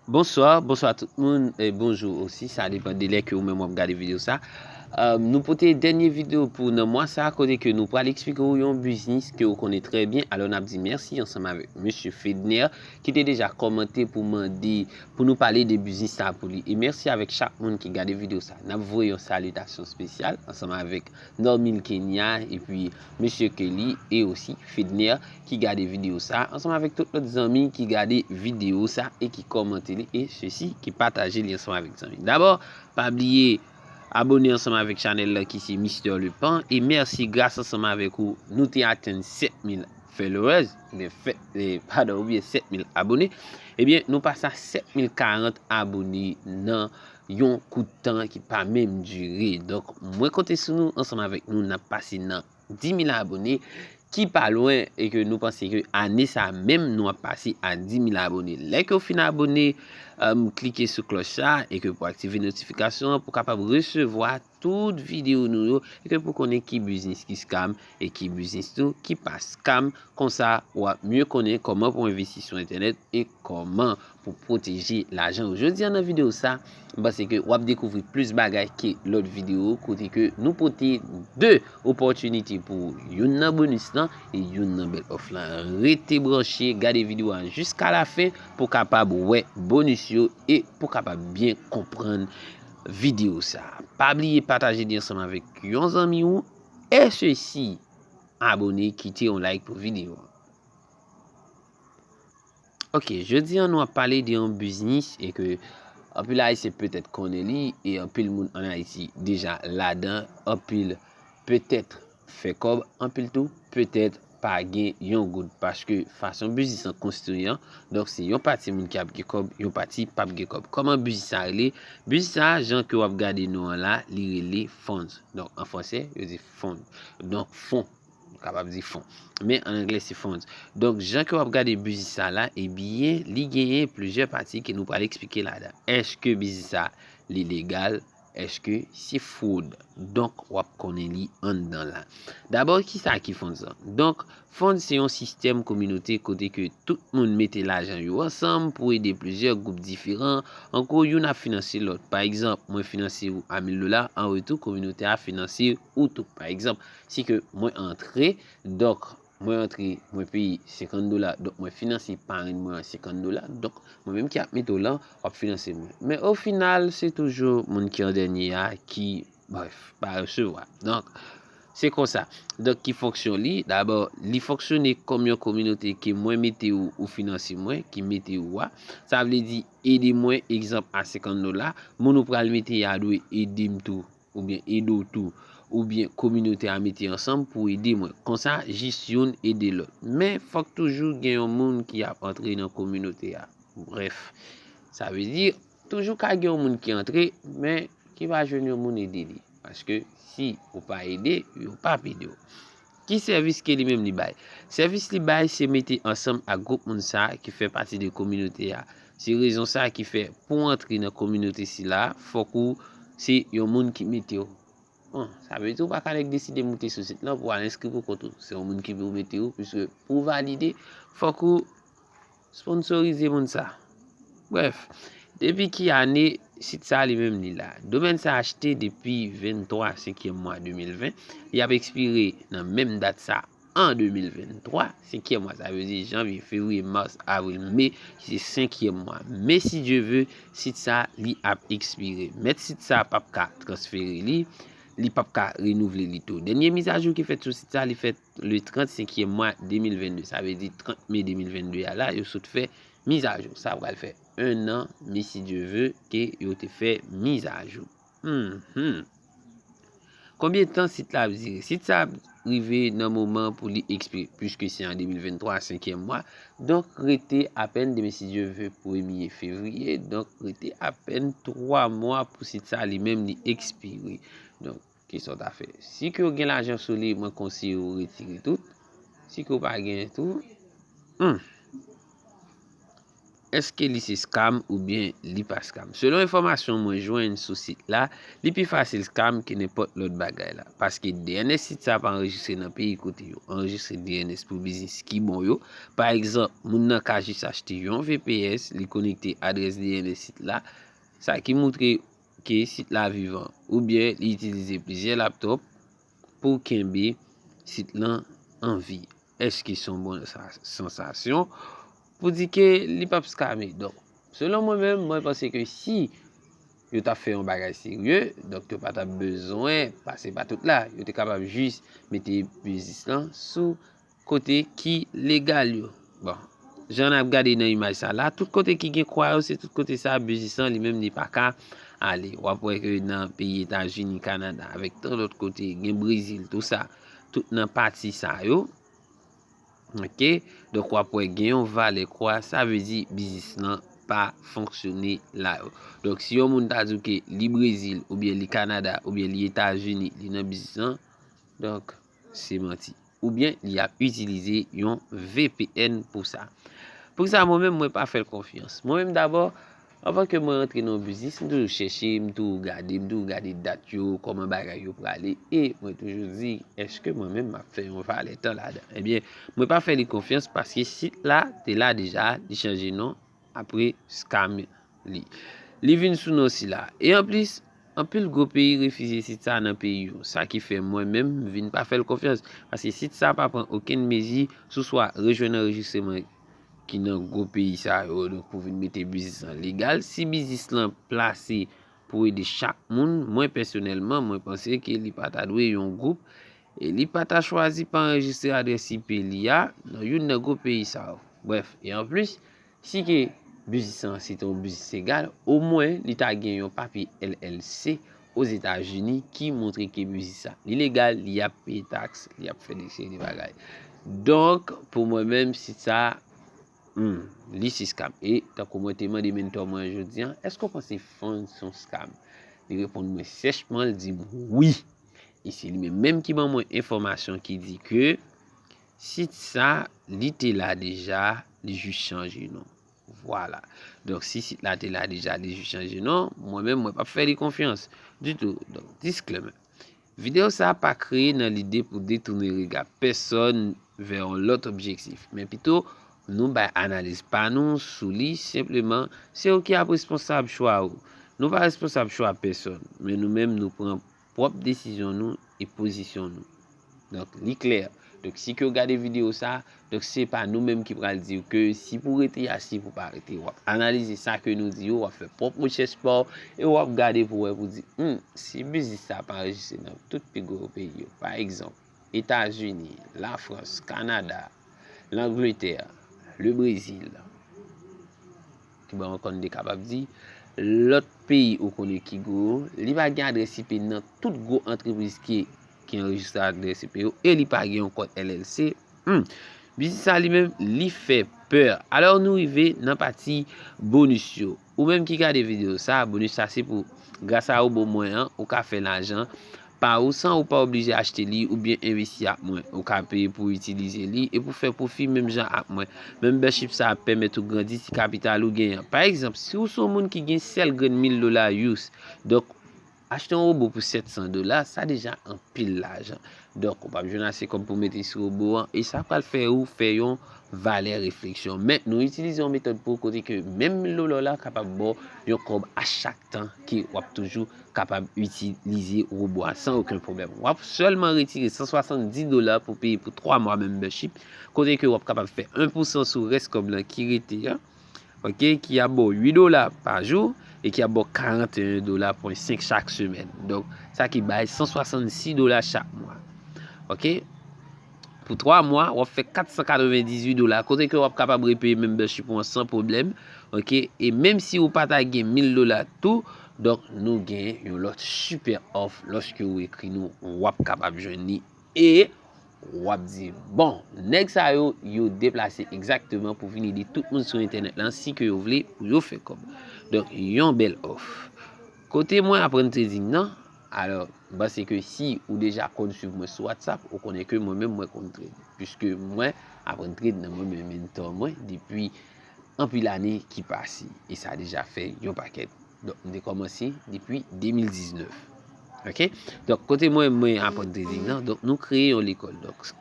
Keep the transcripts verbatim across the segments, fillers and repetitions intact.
Bonswa, bonswa tout moun, e bonjou osi, sa depann de lè ke ou menm w ap gade videyo sa. Euh, nou pote dènye videyo pou nan mwa sa, kote ke nou pral eksplike w yon biznis ke ou konnen trè byen. Alò, n ap di mèsi ansanm avèk mesye Fedner, ki te deja kòmante pou mande pou nou pale de biznis sa pou li. E mèsi avèk chak moun ki gade videyo sa. N ap voye yon salitasyon espesyal ansanm avèk Normil Kenya, epi mesye Kelly, e osi Fedner, ki gade videyo sa, ansanm avèk tout lòt zanmi ki gade videyo sa e ki kòmante li, e sesi ki pataje li ansanm avèk zanmi. Dabò, pa bliye abone ansanm avèk chanèl la ki se Mister Lepan, e mèsi, gras ansanm avèk ou, nou te atenn sèt mil followers, oubyen fè, e, padon, oubyen sèt mil abone. Ebyen, nou pase a sèt mil karant abone nan yon kout tan ki pa menm dire. Donk, mwen konte sou nou, ansanm avèk nou, n ap pase nan dis mil abone, ki pa lwen, e ke nou panse ke ane sa menm nou ap pase a dis mil abone. Lè ke w fin abone, um, klike sou klòch sa e ke pou aktive notifikasyon an pou kapab resevwa tout videyo nou yo, e ke pou konnen ki biznis ki scam e ki biznis tou ki pa scam. Konsa, w ap mye konnen kòman pou envesti sou entènèt e kòman pou pwoteje lajan ou. Jodi a nan videyo sa, m panse ke w ap dekouvri plis bagay ke lòt videyo, kote ke nou pote de opòtinite pou youn nan bonis lan e youn nan bèl òf lan. Rete branche, gade videyo a jiska lafen pou kapab wè bonis yo e pou kapab byen konprann videyo sa. Pa bliye pataje li ansanm avèk yon zanmi ou, e sesi, abone, kite yon like pou videyo an. Ok, jodi a nou ap pale de yon biznis e ke anpil Ayisyen petèt konnen li e anpil moun ann Ayiti deja ladan, anpil petèt fè kòb, anpil tou petèt pa gen yon goud, paske fason biznis lan konstwi an, donk se yon pati moun ki ap gen kòb, yon pati p ap gen kòb. Kòman biznis sa rele? Biznis sa, jan ke w ap gade non an la, li rele Fonz. Donk, an fransè, yo di Fonz. Donk, fon. Nou kapab di fon. Men an anglè, se Fonz. Donk, jan ke w ap gade biznis sa la, ebyen, li genyen plizyè pati ke nou pral eksplike ladan. Èske biznis sa, li legal? Èske se fwod? Donk, w ap konnen li anndan la. Dabò, kisa ki Fonz lan? Donk, Fonz se yon sistèm kominote kote ke tout moun mete lajan yo ansanm pou ede plizyè gwoup diferan. An gwo, youn ap finanse lòt. Pa egzanp, mwen finanse ou a mil dola, an retou, kominote a finanse ou tou. Pa egzanp, si ke mwen antre, donk, mwen antre, mwen peye senkant dola, donk mwen finanse parenn mwen an senkant dola, donk mwen menm ki ap mete w lan, w ap finanse mwen. Men o final, se toujou moun ki an dènye a ki, brèf, pa resevwa. Donk, se konsa. Donk, ki fonksyon li? Dabò, li fonksyone kòm yon kominote ke mwen mete ou, ou finanse mwen, ki mete ou a. Sa vle di, ede mwen, egzanp, a senkant dola, moun ou pral mete a dwe ede m tou, oubyen ede w tou, oubyen kominote a mete ansanm pou ede mwen. Konsa, jis youn ede lòt. Men, fòk toujou gen yon moun ki ap antre nan kominote a. Brèf, sa vle di, toujou ka gen yon moun ki antre, men ki pa jwenn yon moun ede li. Paske si ou pa ede, yo p ap ede w. Ki sèvis ke li menm li bay? Sèvis li bay, se mete ansanm ak gwoup moun sa a ki fè pati de kominote a. Se rezon sa a ki fè, pou w antre nan kominote sila, fòk ou se yon moun ki mete w. Bon, sa vle di ou pa ka nèk deside moute sou sit lan pou al enskri pou kont ou. Se yon moun ki pou mete w, piske pou w valide, fòk ou sponsorize moun sa. Brèf, depi ki ane sit sa li menm li la? Domèn sa achte depi venntwa senkyèm mwa de mil ven. Li ap ekspire nan menm dat sa an de mil venntwa, senkyèm mwa, sa vle di janvye, fevriye, mas, avril, me, ki se senkyèm mwa. Men si Dye ve, sit sa, li ap ekspire. Mèt sit sa p ap ka transfere li, li p ap ka renouvle li tou. Dènye mizajou ki fèt sou sit sa, li fèt le trant senkyèm mwa de mil vennde. Sa vle di trant me de mil vennde a la, yo sot fè mizajou. Sa pral fè en an, men si Dye ve, ke yo te fè mizajou. Mhm. Konbyen tan sit la ap dire? Sit sa ap rive nan moman pou li ekspire, piske se an de mil venntwa, senkyèm mwa. Donk, rete apèn, demen si Dye ve, premye fevriye. Donk, rete apèn twa mwa pou sit sa li menm li ekspire. Donk, kisa w ta fè? Si ke w gen lajan sou li, mwen konseye w retire tout. Si ke w pa gen tou, hmm. Èske li se scam oubyen li pa scam? Selon enfòmasyon mwen jwenn sou sit la, li pi fasil scam ke nenpòt lòt bagay la. Paske D N S sit sa pa anrejistre nan peyi kote yo anrejistre D N S pou biznis ki bon yo. Pa egzanp, moun nan ka jis achte yon V P S, li konekte adrès D N S sit la, sa ki moutre ke sit la vivan, oubyen li itilize plizyè laptòp pou kenbe sit lan an vi. Èske se yon bon sa- sansasyon pou di ke li p ap skame? Donk, selon mwen menm, mwen panse ke si yo t ap fè yon bagay serye, donk yo pa t ap bezwen pase pa tout la. Yo te kapab jis mete biznis lan sou kote ki legal yo. Bon, jan n ap gade nan imaj sa la, tout kote ki gen kwa yo, se tout kote sa biznis lan li menm li pa ka ale. W ap wè ke nan peyi Etazini, Kanada, avèk tan lòt kote, gen Brezil, tou sa, tout nan pati sa yo. Oke? Donk, w ap wè gen yon valè kwa, sa vle di biznis lan pa fonksyone la yo. Donk, si yon moun ta di w ke li Brezil, oubyen li Kanada, oubyen li Etazini, li nan biznis lan, donk, se manti. Oubyen li ap itilize yon V P N pou sa. Pou sa, mwen menm, mwen pa fè l konfyans. Mwen menm, dabò, anvan ke mwen rantre nan yon biznis, m toujou chèche, m toujou gade, m toujou gade dat yo, kòman bagay yo prale, e mwen toujou di, èske mwen menm m ap fè yon valè tan ladan? Ebyen, mwen pa fè li konfyans paske sit la te la deja, li chanje non, apre scam li. Li vin sou non sila. E anplis, anpil gwo peyi refize sit sa nan peyi yo. Sa ki fè mwen menm, m vin pa fè l konfyans. Paske sit sa pa pran okenn mezi sou swa rejwenn anrejistreman ki nan gwo peyi sa yo, donk pou vin mete biznis lan legal. Si biznis lan plase pou ede chak moun, mwen pèsonèlman, mwen panse ke li pa ta dwe yon gwoup, e li pa ta chwazi pa anrejistre adrès I P li a nan youn nan gwo peyi sa yo. Brèf, e anplis, si ke biznis lan se te yon biznis legal, omwen li ta gen yon papye L L C Ozetazini ki montre ke biznis sa li legal, li ap peye taks, li ap fè de seri de bagay. Donk, pou mwen menm, sit sa, hmm, li se scam. E tankou mwen te mande mentò mwen jodi a, èske w panse Fon se yon scam? Li reponn mwen sèchman, li di m wi. E se li menm menm ki ban mwen enfòmasyon ki di ke sit sa, li te la deja, li jis chanje non. Vwala. Donk, si sit la te la deja, li jis chanje non, mwen menm, mwen p ap fè li konfyans ditou. Donk, disclaimer. Videyo sa a pa kreye nan lide pou detounen rega pèsòn vè yon lòt objektif, men pito nou bay analiz pa nou sou li, senpleman, se ou ki ap responsab chwa ou. Nou pa responsab chwa pèsòn, men nou menm nou pran pwòp desizyon nou e pozisyon nou. Donk, li klè. Donk, si ke w gade videyo sa, donk, se pa nou menm ki pral di w ke si pou w rete a, si pou w pa rete. W ap analize sa ke nou di yo, w ap fè pwòp rechèch pa w, e w ap gade pou w wè pou di, hmm, si biznis sa pa anrejistre nan tout pi gwo peyi yo, pa egzanp, Etazini, Lafrans, Kanada, Langletè, Lebrezil, ki bon ankò n te kapab di, lòt peyi ou konnen ki gwo, li pa gen adrès I P nan tout gwo antrepriz ki, ki anrejistre adrès I P yo, e li pa gen yon kòd L L C. Hmm. Biznis sa li menm, li fè pè. Alò nou rive nan pati bonis yo. Ou menm ki gade videyo sa, bonis sa se pou, gras a ou bon mwen an, ou ka fè lajan pa ou san ou pa oblije achte li oubyen envesti ak mwen. Ou ka peye pou itilize li e pou fè pwofi menm jan ak mwen. Membership sa ap pèmèt ou grandi ti kapital ou genyen an. Pa egzanp, si ou se yon moun ki gen sèl grenn mil dola U S, donk, achte yon wobo pou sèt san dola, sa deja anpil lajan. Donk, ou p ap jwenn ase kòb pou mete sou wobo an, e sa pral fè ou fè yon valè refleksyon. Men, nou itilize yon metòd pou kote ke menm mil dola w la kapab ba w yon kòb a chak tan ke w ap toujou kapab itilize wobo a san okenn pwoblèm. W ap sèlman retire san swasanndis dola pou peye pou twa mwa membership, kote ke w ap kapab fè en pousan sou rès kòb lan ki rete an, oke, ki ap ba w uit dola pa jou e ki ap ba w karanteyen dola pwen senk chak semèn. Donk, sa ki bay san swasann sis dola chak mwa. Oke? Pou twa mwa, w ap fè kat san katrevendizuit dola, kote ke w ap kapab repeye membership ou an san pwoblèm. Oke? E menm si ou pa ta gen mil dola tou, donk, nou gen yon lòt super offer lòske ou ekri nou, w ap kapab jwenn li. E w ap di, bon, nèg sa yo, yo deplase egzakteman pou vin ede tout moun sou entènèt lan, si ke yo vle, pou yo fè kòb. Donk, yon bèl òf. Kote mwen aprann trading nan, alò, m panse ke si ou deja konn swiv mwen sou WhatsApp, ou konnen ke mwen menm mwen konn trade. Piske mwen aprann trade nan mwen menm mentò mwen depi anpil ane ki pase. E sa deja fè yon pakèt. Donk, m te kòmanse depi de mil diznèf. Ok? Donk, kote mwen, mwen aprann trading nan, donk, nou kreye yon lekòl. Donk,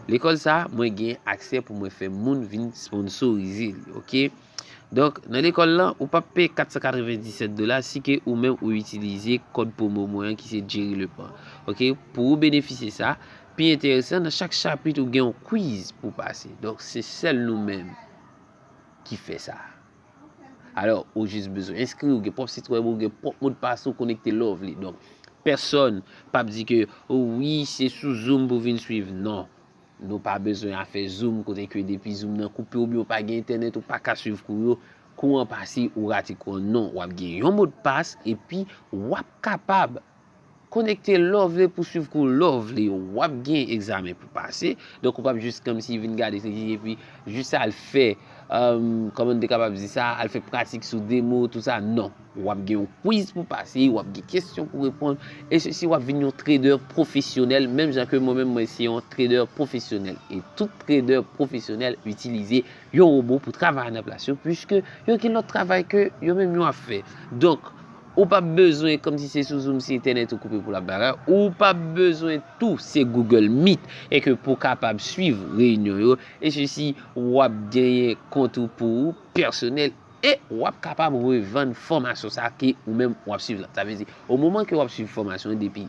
lekòl sa, mwen gen aksè pou mwen fè moun vin sponsorize li. Ok? Donk, nan lekòl lan, ou p ap peye kat san katrevenndisèt dola si ke ou menm ou itilize kòd pwomo mwen an ki se Jerry Lepant. Ok? Pou ou benefisye sa, pi enteresan, nan chak chapit ou gen yon quiz pou pase. Donk, se sèl nou menm ki fè sa. Alò, ou jis bezwen enskri, ou gen pwòp sit wèb ou, gen pwòp modpas ou, konekte lè w vle. Donk, pèsonn p ap di ke, o wi, se sou Zoom pou vin swiv. Non. Nou pa bezwen afè Zoom, kote ke depi Zoom nan koupe oubyen ou pa gen entènèt, ou pa ka swiv kou yo. Kou an pase, ou rate kou an. Non, w ap gen yon modpas epi w ap kapab konekte lè w vle pou swiv kou lè w vle. W ap gen egzamen pou pase. Donk, ou p ap jis kòmsi vin gade trading epi jis al fè, um, kòman m te kapab di sa, al fè pratik sou demo, tout sa. Non. W ap gen yon quiz pou pase, w ap gen kesyon pou reponn. E sesi, w ap vin yon trader pwofesyonèl, menm jan ke mwen menm, mwen se yon trader pwofesyonèl. E tout trader pwofesyonèl itilize yon wobo pou travay nan plas yo, puiske yo gen lòt travay ke yo menm yo ap fè. Donk, ou p ap bezwen, kòmsi se sou Zoom, si entènèt ou koupe pou l ap bagay, ou p ap bezwen tou, se Google Meet, e ke pou w kapab swiv reyinyon yo, e sesi, w ap genyen kont ou pou ou, pèsonèl, e w ap kapab revann fòmasyon sa ke ou menm w ap swiv la. Sa vle di, o moman ke w ap swiv fòmasyon an depi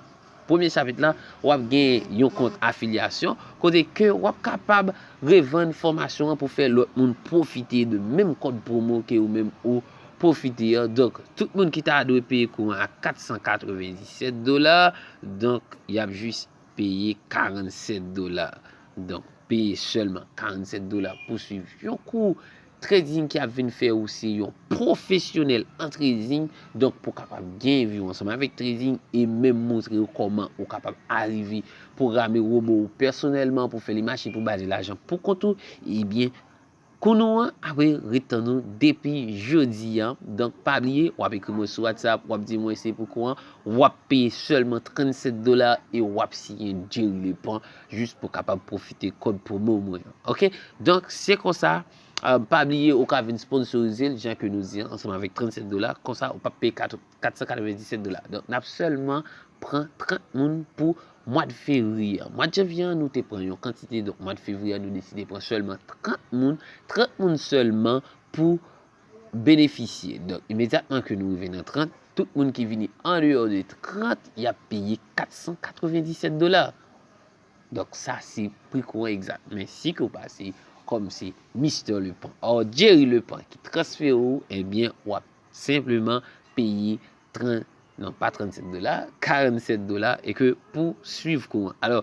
premye chapit la, w ap gen yon kont afilyasyon, kote ke w ap kapab revann fòmasyon an pou fè lòt moun pwofite de menm kòd pwomo ke ou menm ou pwofite an. Donk, tout moun ki ta dwe peye kou an a kat san katrevenndisèt dola, donk, y ap jis peye karannsèt dola. Donk, peye sèlman karannsèt dola pou swiv yon kou trading ki ap vin fè ou se yon pwofesyonèl an trading. Donk, pou w kapab gen vi w ansanm avèk trading e menm montre yo kòman ou kapab arive pwograme wobo ou pèsonèlman pou fè li mache, pou bati lajan pou kont ou, ebyen, kou nou an, apre ret tann nou depi jodi an. Donk, pa bliye, w ap ekri mwen sou WhatsApp, w ap di mwen se pou kou an, w ap peye sèlman trannsèt dola e w ap siyen Jerry Lepant jis pou kapab pwofite kòd pwomo mwen an. Ok? Donk, se konsa, euh, pa bliye, ou ka vin sponsorize l, jan ke nou di an, ansanm avèk trannsèt dola, konsa ou p ap peye kat, kat san katrevenndisèt dola. Donk, n ap sèlman pran trant moun pou mwa fevriye an. Mwa janvye an, nou te pran yon kantite, donk mwa fevriye an, nou deside pran sèlman trant moun, trant moun sèlman pou benefisye. Donk, imedyatman ke nou rive nan trant, tout moun ki vini andeyò de trant, y ap peye kat san katrevenndisèt dola. Donk, sa se pri kou an egzak. Men si ke w pase kòm se Mister Lepant, or Jerry Lepant ki transfere w, ebyen, w ap senpleman peye trant, non, pa trannsèt dola, karannsèt dola, e ke pou swiv kou an. Alò,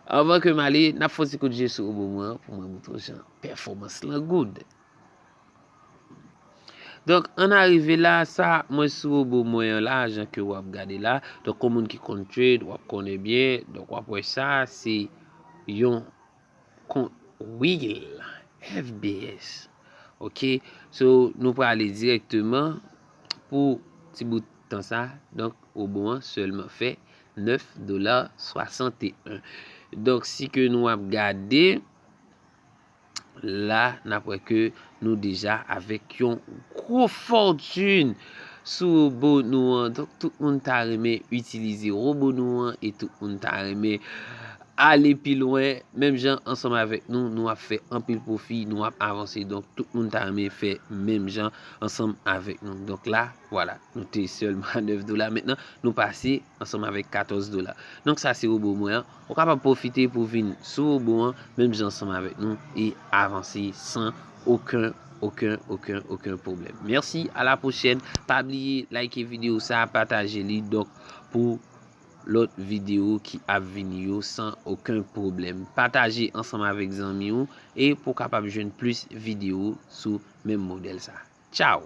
anvan ke m ale, n ap fè yon ti kout je sou wobo mwen an pou mwen montre w jan pèfòmans lan good. Donk, ann arive la, sa mwen sou wobo mwen an la, jan ke w ap gade la. Donk, yon moun ki konn trade, w ap konnen byen. Donk, w ap wè sa, se yon kont Wheel F B S. Ok, so, nou prale dirèkteman pou ti bout tan sa. Donk, wobo an sèlman fè nèf dola swasanteyen. Donk, si ke nou ap gade, la, n ap wè ke nou deja avèk yon gwo fòtin sou wobo nou an. Donk, tout moun ta renmen itilize wobo nou an e tout moun ta renmen ale pi lwen. Menm jan ansanm avèk nou, nou ap fè anpil pwofi, nou ap avanse. Donk, tout moun ta renmen fè menm jan ansanm avèk nou. Donk la, vwala, nou te sèlman a nèf dola. Mentnan, nou pase ansanm avèk katòz dola. Donk, sa se wobo mwen an. Ou kapab pwofite pou vin sou wobo an, menm jan ansanm avèk nou, e avanse san okenn, okenn, okenn, okenn pwoblèm. Mèsi, a la pwochèn. Pa bliye like videyo sa, pataje li, donk, pou lòt videyo ki ap vini yo san okenn pwoblèm. Pataje ansanm avèk zanmi w e pou w kapab jwenn plis videyo sou menm modèl sa. Tchaw!